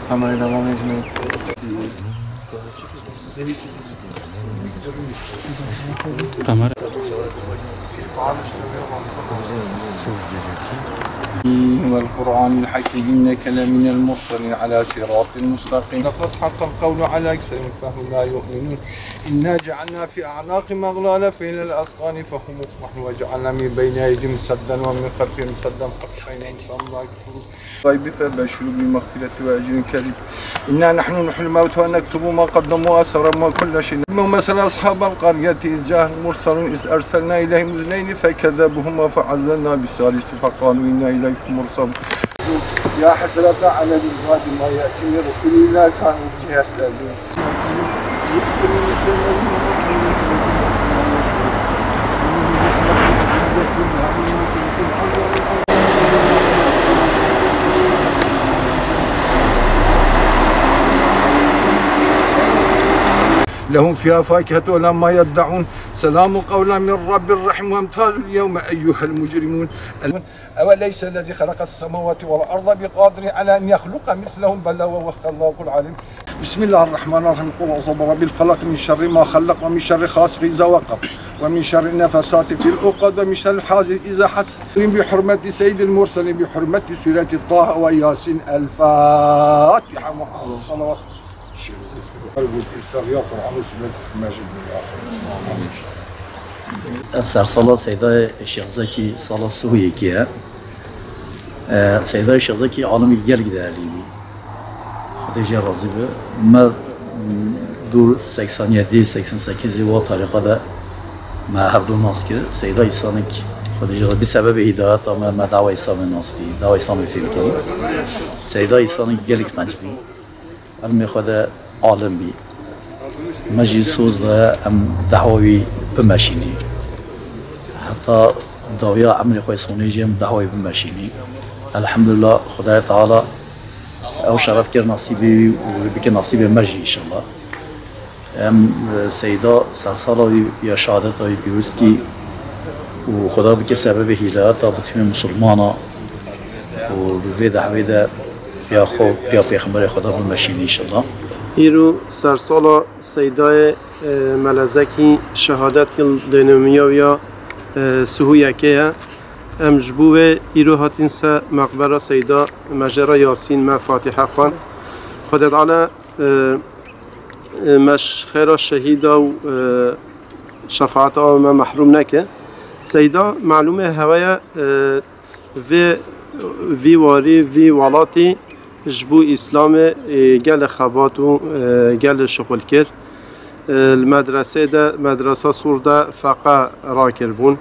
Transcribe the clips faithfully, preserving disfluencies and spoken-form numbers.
Kamerayı devam etmeyin. Kamera. والقرآن الحكيم إنك لمن المرسلين على صراط مستقيم. لقد حق القول على أكثرهم فهم لا يؤمنون. إنا جعلنا في أعناقهم أغلالا فإلى الأذقان فهم مقمحون وجعلنا من بين أيديهم سدا ومن خلفهم سدا فأغشيناهم فهم لا يبصرون. الغيب فبشروا بمغفرة وأجر كريم. إنا نحن نحيي الموتى ونكتب ما قدموا وآثارهم وكل شيء. مثل أصحاب القرية إذ جاءها المرسلون إذ أرسلنا إليهم اثنين فكذبوهما فعززنا بالثالث فقالوا إنا إليكم مرسلون. يا حسرة على العباد ما يأتي من رسول إلا كانوا به يستهزئون. لهم فيها فاكهة ولما يدعون. سلام قولا من رب رحيم. وامتازوا اليوم أيها المجرمون. أوليس الذي خلق السماوات والأرض بقادر على أن يخلق مثلهم؟ بلى وهو الخلاق العليم. بسم الله الرحمن الرحيم. قل أعوذ برب الفلق، من شر ما خلق، ومن شر غاسق إذا وقب، ومن شر النفاثات في العقد، ومن شر حاسد إذا حسد. بحرمة سيد المرسلين، بحرمة سورة طه وياسين. الفاتحة مع الصلوات. Ev sersala Seydayê Şêx Zekî sala sihê yekê ye. E, Seydayê Şêx Zekî alimî gelek değerlî bî. Xwedê jê razî be. Me dû seksen yedi, seksen sekiz wa tarîxa de me hevdû nas kir. Seyda îsanek Xwedê jê razî be, bi sebebê hîdayeta me, me dawa Îslamê nas kir, dawa Îslamê fêm kirî. Seyda îsanek gelek qenc bî. Ilmê xwe de alim bî. Me jî soz de em dehwa wî bimeşînî. Heta dawiya emrê xwe sonê jî em dehwa wî bimeşînî. Elhamdulillah, Xwedayê Teala ew şeref kir nasîbê wî û bike nasîbê me jî înşallah. Em, e, Seyda sersala wî ya şehadeta wî pîroz kî û Xweda bike sebebê hîdayeta bi tîmê misilmana û bi vê dehwê de ya xwe ya pêxemberê Xweda bimeşîne înşallah. Îro sersala Seydayê, e, Mele Zekî şehadet kir dênimiya wî ya, e, sihû yekê ye. Em ji bo wê îro hatin ser meqbera Seyda, me jê re Yasîn, me Fatîhe xwend. Xwedê Teala, e, e, me ji xêra şehîda û, e, şefaeta me mehrûm neke. Seyda, malûmê hewe ye, e, vê, vî warî, vî welatî ji bo Îslamê, e, gelê xebat û, e, gelê şixul kir. E, li medresê de, medresa Sûr de feqe rakiribûn.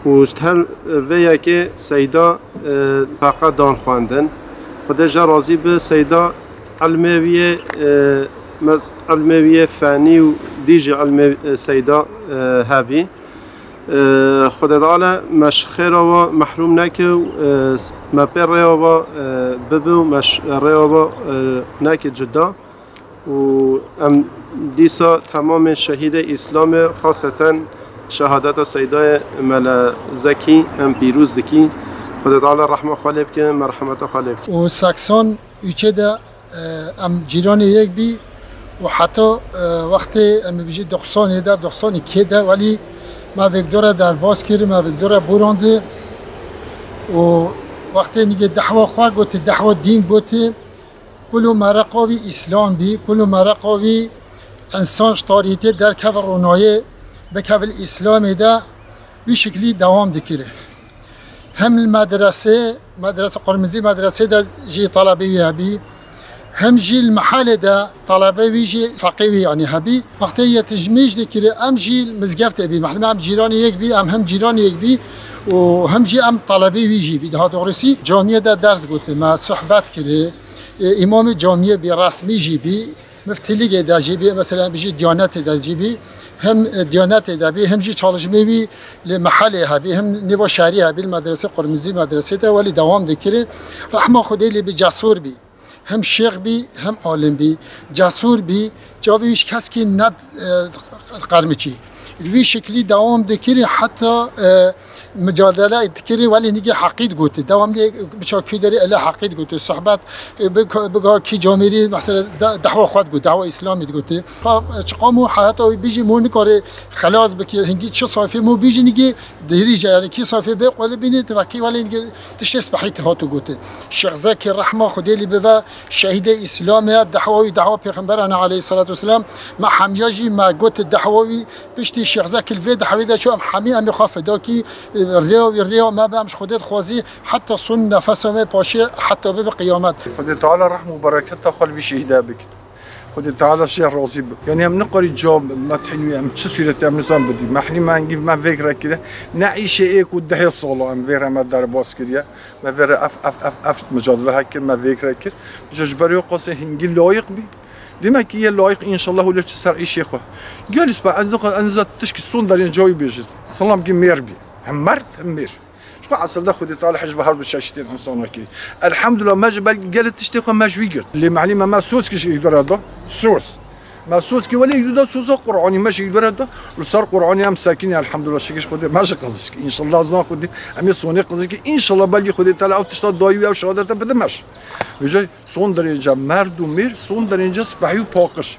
Û ji her vê yekê Seyda, e, feqe dan xwendin. Xwedê jê razî be, Seyda ilmê wî yê, e, mes-, ilmê wî yê fenî û dî jî ilmê, e, Seyda, e, hebî. E, Xwedê Teala me ji xêra we mehrûm neke û, e, me pê rêya we, e, bibe û me ji rêya we, e, neke cuda. Û em dîsa temamê şehîdê Îslamê, xaseten şehadeta Seydayê Mele Zekî em pîroz dikî. Xwedê Teala rehma xwe lê bike, merhemeta xwe lê bike. Û seksan üçê de, e, em cîranê yek bî û heta, e, wextê em bijî doxsanê de, doxsan ikê de, welî me vêkdore derbas kir, me vêkdore borandi û wextê nîgê dehwa xwe gotî, dehwa dîn gotî, Kul û mereqa wî Îslam bî, kul û mereqa wî însan ji tarîtê derkeve ronayê, bikeve li Îslamê de wî şiklî dewam dikire. Hem li medresê, medrese Qurmizî medresê de jî talebê wî hebî, hem jî li mehalê de talebe wî jî feqê wî yanî hebî. Wextê yetişmîş dikire, em jî li mizgeftê bî. Mehlûm em cîranê yek bî, em hem cîranê yek bî û hem jî em talebê wî jî bî. Daha doğrusu camiyê de ders gote me, sohbet kire. E, îmamê camiyê bî, resmî jî bî, miftîligê de jî bî, mesela bijî Diyanetê de jî bî, hem, e, Diyanetê de bî, hem jî çalışmê wî li mehelê hebî, hem nêva şerî hebî, li medresê Qurmizî medresê de welî dewam dikiri. Rehma Xwedê lê bî, cesûr bî. Hem şêx bî, hem alim bî, cesûr bî, çavê wî ji keskî ne, e, qermiçî. Li vî şeklî dewam dikirî heta, e, micadele dikirî, welê nigê heqî digote. Dewam lê biça kî derê ele heqî digote. Sohbet, e, bi, bi ga kî camêrî, mesela, de-, dehwa xwe digot, dehwa Îslamî digote. Qa-, çiqam û heta wî bijî mo nikare xelas bike, hingî çi sayfê mo bijî nigê Dihirîje, yani kî safê bê qwelî bînî, ti vekî welê tiştê spehî ti hatu gotin. Şêx Zekî rehma Xwedê lî bive, şehîdê Îslamê ye, dehwa wî dehwa Pêxemberan e aleyhisselatu vesselam. Me hemiya jî me got dehwa wî, piştî Şêx Zekî li vê dehwê de çû, em hemî em ê xwe feda kî, rêya wî rêya me be, em ji Xwedê dixwazî, heta son nefesa me paşê, heta bibe qiyamet. Xwedê Teala rehm û bereketa xwe li vî şehîde bikin. Xwedê Teala ji ya razî be. Yanî em nikarî ca methîn wî em çi sûretê em nizan bidî. Mehnî me hingî me vêk re kire. Ne îşê êk û dehê sala em vê re me derbas kiriye. Me vê re ev, ev, ev, ev micadele hek kir, me vêk re kir. Ji, ji ber wê qasê hingî layiq bî. Demek ki yê layiq înşallah wile çi ser îşê xwe. Gelî spa ez niqa, ez niza tişkî son derên cawî bêjit. Selam ki mêr bî. Hem merd hem mêr. Ji xwe esil de Xwedê Teala hej ve her du çeşitên insana kir. Elhamdulillah, me ji ber gelê tiştê xwe me ji wî girt. Lê mehlî me, me soz kir ji îdara da. Soz. Me soz kir, welê îdara da soza Qur'anî me ji îdara da. Li ser Qur'anî em sekinî, elhamdulillah, şikir Xwedê me ji qizişk. Înşallah zina Xwedê, em ê sonê qizişk. Înşallah belkî Xwedê Teala ew tişta dayî wî ew şehadete bide me ji. Vêca son derece merd û mêr, son derece spehî û paqij.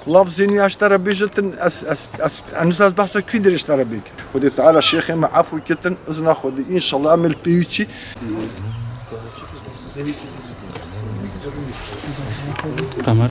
Lafzên wî ez te re bêjin, ez, ez, ez, ez, ez behsa kî dirêj te re bêkim. Xwedê Teala şêxê me efû kitin, izna Xwedê, înşallah em ê li pêwî çî. Qemer.